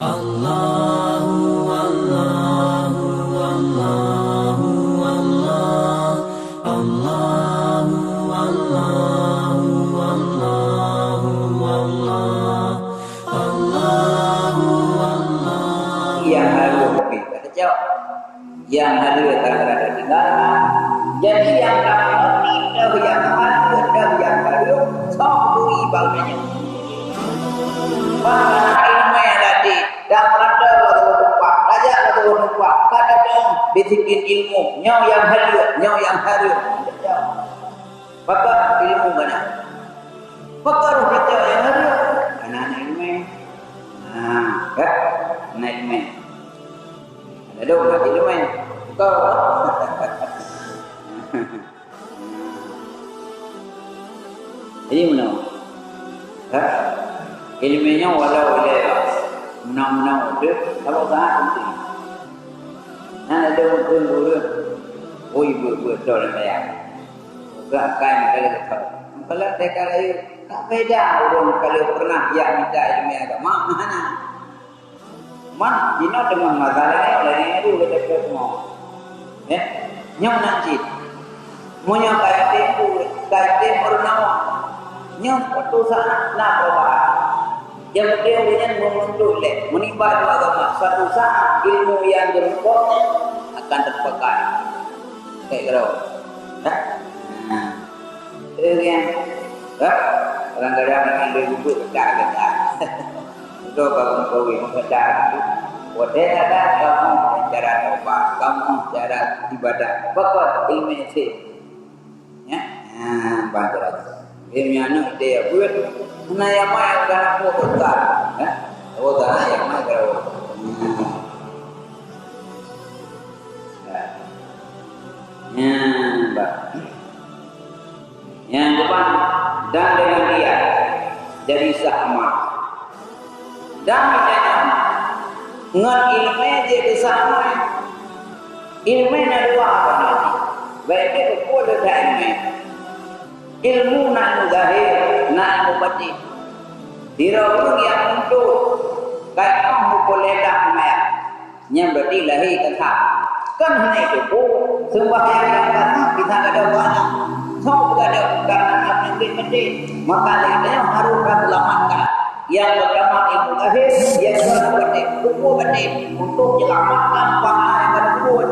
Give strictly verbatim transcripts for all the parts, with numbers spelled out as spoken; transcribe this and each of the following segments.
Allahu, Allahu, Allahu, Allah. Allahu, Allahu, Allahu, Allah. Allahu, Allahu. Nyang hareuem pih ka teucok. Nyang hareuem ka rada tinggai. Jadi nyang ka meungerti teuh nyang hareuem, teuh nyang hareuem, sok turi bak meunyoe. Bak na ileumèe ladé, dan meurantau bak teumpat, tajak bak teumpat, ka datang bisikin ilmu, nyoe nyang hareuem, nyoe nyang hareuem. Pakon ilmu gana? Pakon roh gata nyang hareuem? Kana na ileumèe. Ha, kan? Na ileumèe. Ada dong na ileumèe. Kau. Jadi meunoe. Ha? Ileumèe nyoe walau ilèe meunoe-meunoe deuh, saboh saát penting. Hana lôn kheun ureueng, ui, beuet-beuet tho lam dayah. Peugah kai meukaleuh tho. Meukaleuh teuka rayeuk, tak beda ureueng meukaleuh peureunah jak mita ileumèe agama, hana. Man, jinoe teungoh masa laén, laén nyan dulu gata keu teungoh. Eh, nyoe nan cit. Meunyoe ka yatim, ka yatim meureunoe, nyoe suatu saát na perubahan. Nyang penting ureueng nyan meununtot lé, meunimba ilmu agama, suatu saát ilmu nyang geurumpok nyan akan teupakai. Kayak gitu. Dah? Nah. Eh, kan? Dah? Kadang-kadang dengan dia jemput dekat, dekat. Betul, kalau kau ingin dekat. Watèe ada kamoe cara taubat, kamoe cara ibadah. Pakon ilmu sih. Ya? Ha, bantu lagi. Ilmu aneuk dia buat. Mana yang mai akan aku tukar. Ya? Oh, dah yang mai kalau. Hmm. Ya. Ya, bah. Nyang keupah, dan dengan dia jadi sah amal. Dan misalnya, ngon ileumèe jeuet sah amal. Ileumèe na dua apa nanti. Baik dia betul dah ileumèe. Ilmu na ilmu zahir, na ilmu batin. Sidroe ureueng nyang meununtot, kai oh meupeuleudah meumayang. Nyan berarti lahé ka sah. Kan hana itu pun, sembahyang nyang ka sah, bisa gadôh pahala. Soe gadôh, karena na peunyakét batin. Maka lé geutanyoe harôh ka seulamatkan. Nyang peurtama ilmu lahé, nyang keudua batin. Ilmu batin untuk menyelamatkan pahala nyang ka teubuet.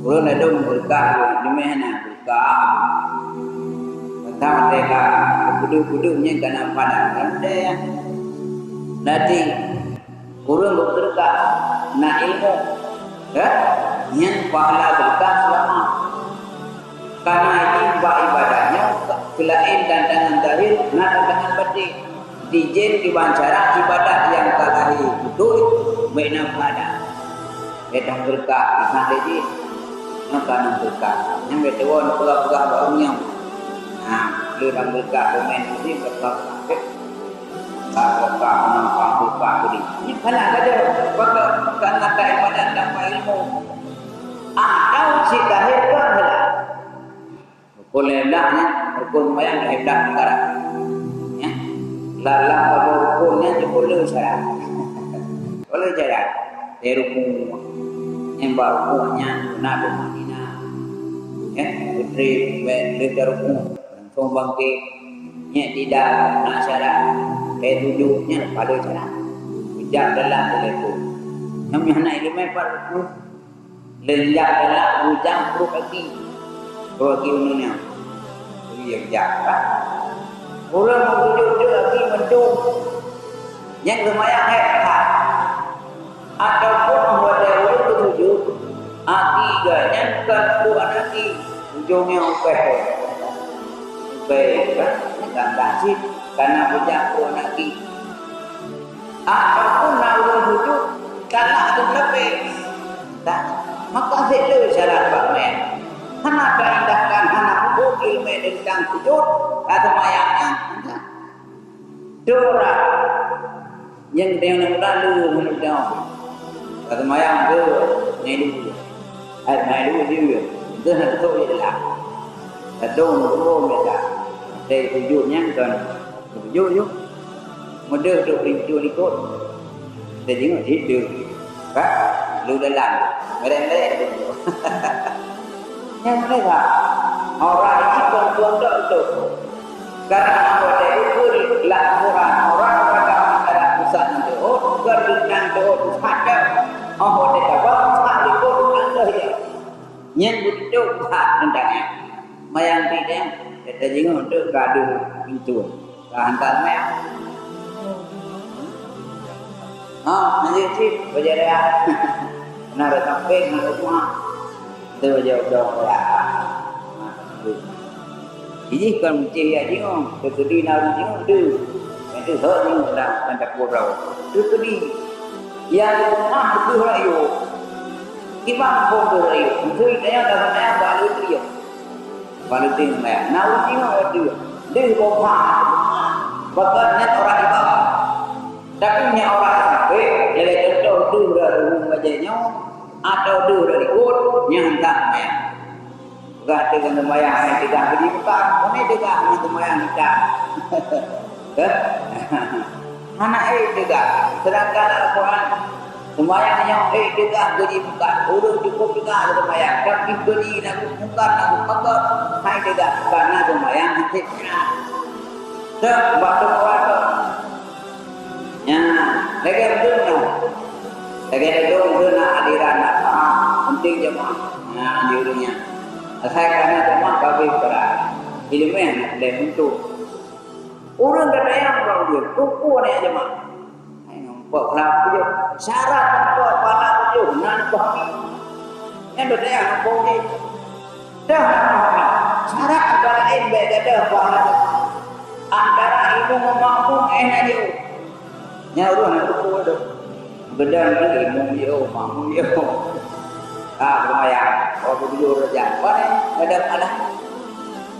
Ulôn ladôm beureukat lôn, leumeh hana beureukat. Teuntang watèe ka beudôh-beudôh nyan ka na pahala. Nanti ureueng beuseudeukah na ilmu, ya, nyan pahala seudeukah seulamat. Karena ini bak ibadah nyoe seulaén tantangan zahir, na tantangan batin. Dijén kiban cara ibadah nyang ka lahé beutôi, bèk na pahala. Bèk dang beureukat, pisah lé jih. Nyoe ka na beureukat. Nyan bèk tuwö neupeugah-peugah bak ureueng nyoe. Nah, le dang beureukat, peumaén musém, beureukat. Ka beureukat, nyoe ka beureukat tadi. Nyan kana ka jeuet, bak ka, ka na ka ibadat tanpa ilmu. Atau cit lahé kon heula. Rukun lhèe blah nyan, rukun seumayang lhèe blah peukara. Ya. Lam, lam saboh rukun nyan jeuet le syarat. Le syarat. Lhèe rukun. Nyang bak rukun nyan na tumakninah. Ya, putri bèk le rukun. Langsung bangkit. I'tidal na syarat. Lhèe sujud nyan pale syarat. Bujang dalam lhèe rukun. Nyang hana ileumèe pat rukun. Leunjak galak bujang pruet aki. Pruet aki uneun nyan. Iya jak, kan? Ureueng meusujut deuk aki meuntông. Nyan seumayang hék that. Ataupun watèe ureueng meusujut, aki geuh nyan kon pruet aki. Ujông nyan upèh. Upèh, kan? Nyan kan cit. Kana bujang pruet aki. Ataupun na ureueng sujut, galak ateueh lapèe. Dah, maka sét le syarat bak mè. Hana taindahkan, hana huköm ileumèe teuntang sujut, ka seumayang nyan. Dora. Nyang teuh na muda lu, na muda. Ka seumayang tu, ngai lu. Hai, ngai lu dia. Itu hana tu je lah. Satu, dua, mereka. Dari sujud nyan kan. Sujud, sujud. Mudah tu pintu likot. Jadi ngon itu. Kan? Lu dalam. Merek-merek tu. Yang mereka. Orang ini bantuan doktor. Karena anggota itu laporan orang pada antara pusat itu. Oh, kerdutan itu pusat. Oh, dia kata, pusat itu anda ya. Nyan beutôi that teuntang nyan. Mayang pih nyan, tajingok teuk ka deuh pintoe. Ka hantar mayang. Ha, lanjut cit, bajak raya. Na rot sampéng, na rot tuha. Tu bajak udong raya. Ha, tu. Jih kon meucéh jak jingok, teukeudi na ureueng jingok deuh. Nyang deuh hot jingok lam, lam tapue droe. Teukeudi. Nyang leumah deuh rayeuk. Kiban phon deuh rayeuk. Meuseu tanyoe lam seumayang bak leuti. Bak leuti seumayang. Na ureueng jingok deuh. Deuh boh pha. Pakon nyan orang ibarat. Tapi nyan orang sampai, lagèe contoh deuh ureueng bajèe nyoe, atau deuh ureueng likot, nyan hantom seumayang. Peugah teuh ngon seumayang hai teuga geuji bukan, keuneuk teuga ngon seumayang kita. Hah? Hana ék teuga, sedangkan Al-Quran seumayang nyang ék teuga geuji bukan, ureueng cukup teuga seumayang, tapi geuji na bukan na bukan, hai teuga, karena seumayang hana seumayang. Teuh, bak teumpat. Nyan, lagèe ureueng na. Lagèe ureueng na aliran na paham, penting jemaah. Nyan, di ureueng nyan. Asai kana jemaah babeh berat. Ileumèe na lé untuk. Ureueng ka tayang bak ureueng, tuku aneuk jemaah. Hai, nampak kelapa je. Syarat nampak pahala tujuh, nan pahami. Nyan dah tayang nampak je. Dah na pahami. Syarat antara laén bèk gadoh pahala. Antara imum ngon makmum, eh, na jeuet. Nyan ureueng hana teupeu tu. Geudong tu imum jeuet, makmum jeuet. Ah, seumayang. Oh, tujoh raja. Pane? Gadoh pahala.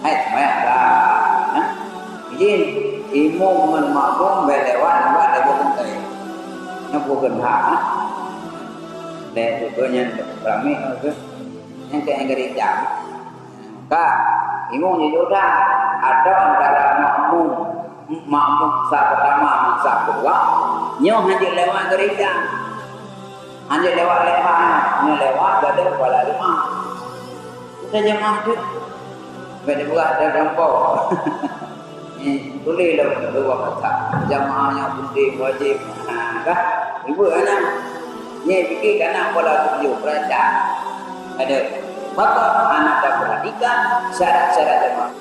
Hai, seumayang dah. Nah. Izin, imum ngon makmum bèk lewat, nampak lewat keuntèe. Nyan bukan hak, nah. Lé tu nyan ramé tu. Nyang keu nyang gereja. Ka, imum jujur that. Atau antara makmum, makmum saf pertama ngon saf kedua, nyoe hanjeuet lewat gereja. Hanjeuet lewat leubeh, nyoe lewat gadoh kepala jemaah. Udah jemaah tu. Bèk dibuat ada gampông. Nyan, tuléh lom dua kata. Jamaah nyang penting, wajéb. Ha, dah. Ibu anak. Nyan, pike kana pola tuju, perintah. Ada. Maka, anak dah perhatikan syarat-syarat jamaah.